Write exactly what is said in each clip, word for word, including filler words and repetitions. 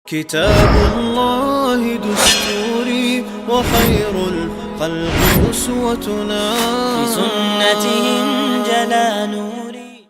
كتاب الله دستوري، وخير الخلق أسوتنا. بسنته انجلى نوري.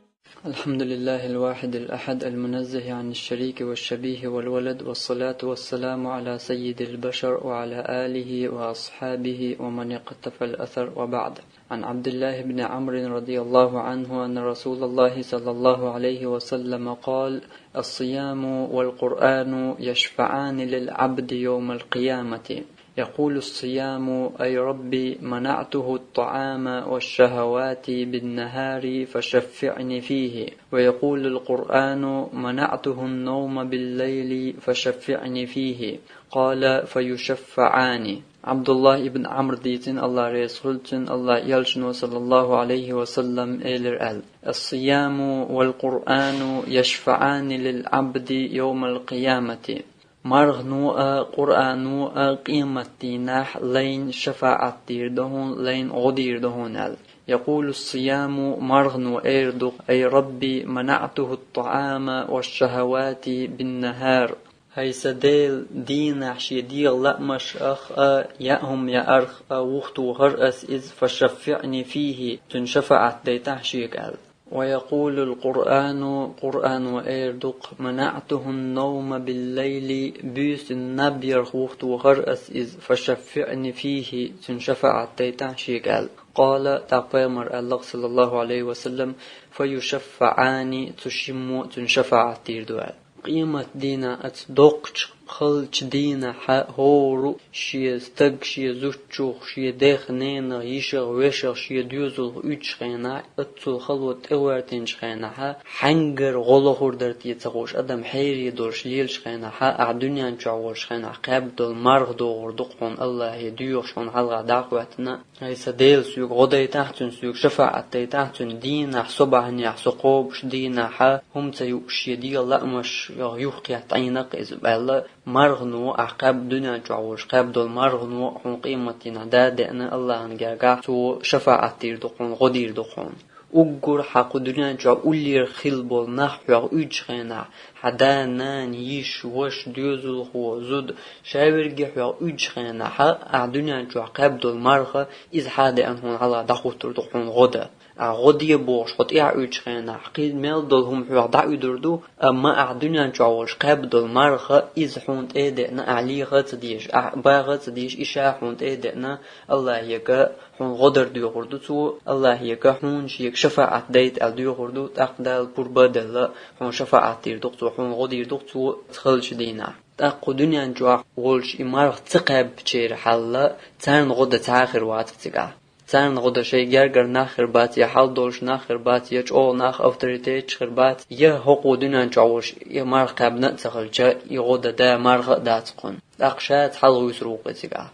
الحمد لله الواحد الأحد، المنزه عن الشريك والشبيه والولد، والصلاة والسلام على سيد البشر وعلى آله وأصحابه ومن اقتفى الأثر، وبعد. عن عبد الله بن عمرو رضي الله عنه أن رسول الله صلى الله عليه وسلم قال: الصيام والقرآن يشفعان للعبد يوم القيامة. يقول الصيام: أي رب، منعته الطعام والشهوات بالنهار فشفعني فيه. ويقول القرآن: منعته النوم بالليل فشفعني فيه. قال: فيشفعان. Абдуллах ибн Амр дийцина, Аллах реза хуьлда цунна, Аллах элчано, саллаллаху алейхи ва саллам, элира аьлла: الصيام والقرآن يشفعان للعبد يوم القيامة. Мархано а, Къуръано а къематдийнахь лайна шафаӀат дийр ду хьуна, лайна гӀо дийр ду хьуна аьлла. يقول الصيام, мархано эр ду: أي رب، منعته الطعام والشهوات بالنهار. ХӀай сан Дела, дийнахь шен дегӀан лаамаш ах а, яа хӀума яарх а вухтухар ас иза, فشفعني فيه, цуьнан шафаӀат дайтахь шега аьлла. ويقول القرآن, Къуръано эр ду-кх: منعته النوم بالليل, буьйсанна наб ярх вухтухар ас иза, فشفعني فيه, цуьнан шафаӀат дайтахь шега аьлла. قال, тӀаккха пайхамара аьлла-кх, саллаллаху алейхи ва саллам: فيشفعان, цу шиммо цуьнан шафаӀат дийр ду аьлла. Къематдийнахь, оцу доккхачу халчу дийнахь хӀора а шен стаг, шен зудчух, шен дех, ненах, йишах, вешах, шен доьзалх уьдучу хенахь, оццул хало тӀегӀертинчу хенахь, хьаьнгара гӀо лохур дара те ца хууш, адам хьере долуш лелачу хенахь, ахь дуьнен чохь волчу хенахь кхаьбна долу марха догӀур ду-кх хьуна Аллахье доьхуш, хьуна хьалха дӀахӀоьттина. ХӀай сан Дела, соьга гӀо дайтахь цуьнан, соьга шафаӀат дайтахь цуьнан, дийнахь, собахьнехь со кхобуш, дийнахь хӀума ца юуш шен дегӀан лаамаш юхакхетта Ӏийна-кх иза, аьлла, мархано, ахь кхаьбна дуьнен чохь волуш кхаьбна долу мархано хьуна къематдийнахь да а деана, Аллахьан гергахь цо шафаӀат дийр ду-кх хьуна, гӀо дийр ду-кх хьуна. Уггар хьан кху дуьнен чохь уллера хилла болу нах хьох уьдучу хенахь, хьан да, нана, йиша, ваша, доьзалхо, зуда, ша верриге хьох уьдучу хенахь, ахь дуьнен чохь кхаьбна долу марха, иза хьа а деана хьуна хьалха дӀахӀуттур ду-кх хьуна гӀо дан. Ахь гӀо де бохуш хьо тӀаьхьа уьдучу хенахь, кхин мел долу хӀума хьох дӀауьдур ду, амма ахь дуьнен чохь волуш кхаьбна долу марха, иза хьуна тӀе а деана, ахь леха а ца дезаш, ахь баха а ца дезаш, и ша хьуна тӀе а деана, Аллахьега хьуна гӀо дар доьхур ду цо, Аллахьега хьуна шега шафаӀат дайта аьлла доьхур ду, тӀаккха Дала пурба а делла, хьуна шафаӀат дийр ду-кх цо, хьуна гӀо дийр ду-кх цо халчу дийнахь. ТӀаккха кху дуьнен чохь волуш и марха ца кхаьбначеран хьал, царна гӀо дан цхьа а хир вац-кх цигахь. Царна гӀо дан шайн гергара нах хир бац, я хьал долуш нах хир бац, я чӀогӀа нах, авторитеташ хир бац, я хӀокхо дуьнен чохь волуш и марха кхаьбна а ца хилча, и гӀо дан да марха а дац-кх кхунна. ТӀаккха ша цхьалха вуьсур ву-кх и цигахь.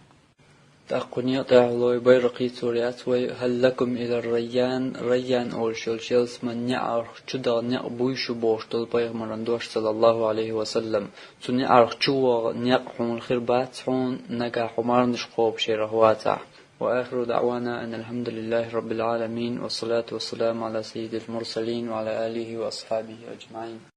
ТӀаккха кху некъа тӀехь лой байракх хийцор яц вай: هل لكم إلى الريان, Райян олуш йолчу ялсаманин неӀарх чу дан некъ буй шун бохуш долу пайхамаран дош, саллаллаху алейхи ва саллам. Цу неӀарх чу ваха некъ хьуна хир бац хьуна, нагахь хьо марханаш кхобуш ярах вацахь. وآخر دعوانا أن الحمد لله رب العالمين، والصلاة والسلام على سيد المرسلين وعلى آله وأصحابه أجمعين.